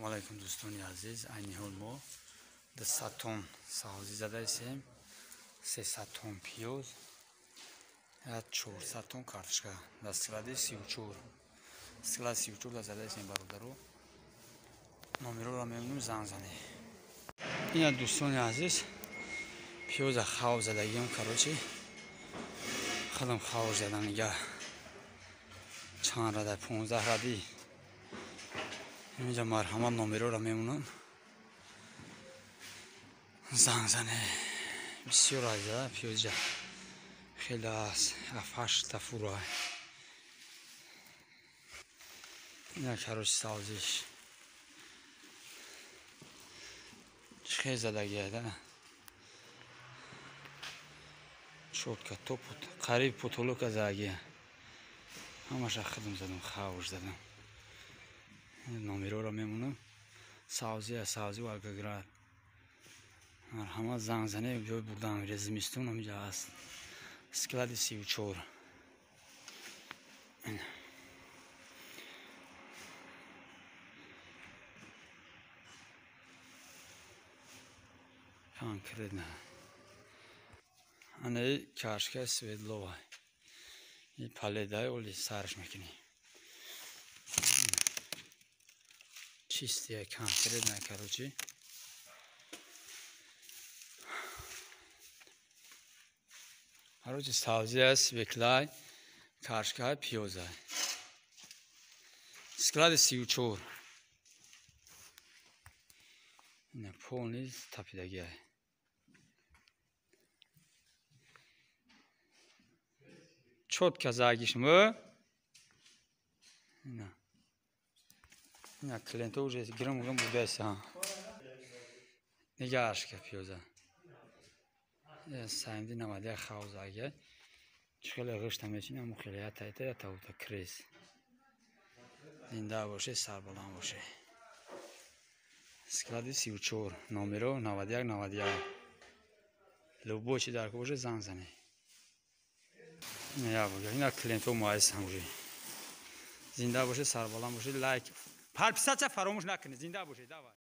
Алайкум, дӯстони азиз. Айни ҳол мо 200 тонн сабзӣ задаистем, 300 тонн пиёз, 400 тонн картошка дар склади 34. Склад 34 да задаистем, бародаро. Номероро мемонем, занг занед. Ина, дӯстони азиз, пиёза хав задагиам, короче, худам хав задам. Нига, чанд рада, 15 ради. Инҷа, марҳамат, номероро мемонам, занг зане. Бисёр аза пиёзҷа, хеле аст, ҳафт-ҳашта фура. Ина, короче, сабзиш чӣ хел задагиада, чётко, то қариб потолока задагия. Ҳамаша худам задам, хавш задам. Номероро мемонам. Сабзия, сабзи Волгоград. Марҳамат, занг зане, ҷой бурдан мере. Зимистон ҳамиҷа аст, склади 34. Конкретно анаи кашка Свердлова и паледай оли сарш мекунӣ, чистия, конкретно, короче. Короче, сабзия, свёкла, картошка, пиёза. Склади 34. Ина, полный тапидагия. Чётко загишмы. Ина. Ина, клиенто уже гирм гирм бурдайса. Нигаашка пиёза. Саймди 91 хавзага. Чӣ хеле ғишта мечини, ҳамун хеле ятайта ятаута крес. Зинда боше, сарбаланд боше. Склади 34, номеро 91 91. Любой чи дар боше, занг зане. Ина, я ина, клиенто муайсан уже. Зинда боше, сарбаланд боше, лайк. Подписаться фаромӯш накунед. Зинда боше, давай.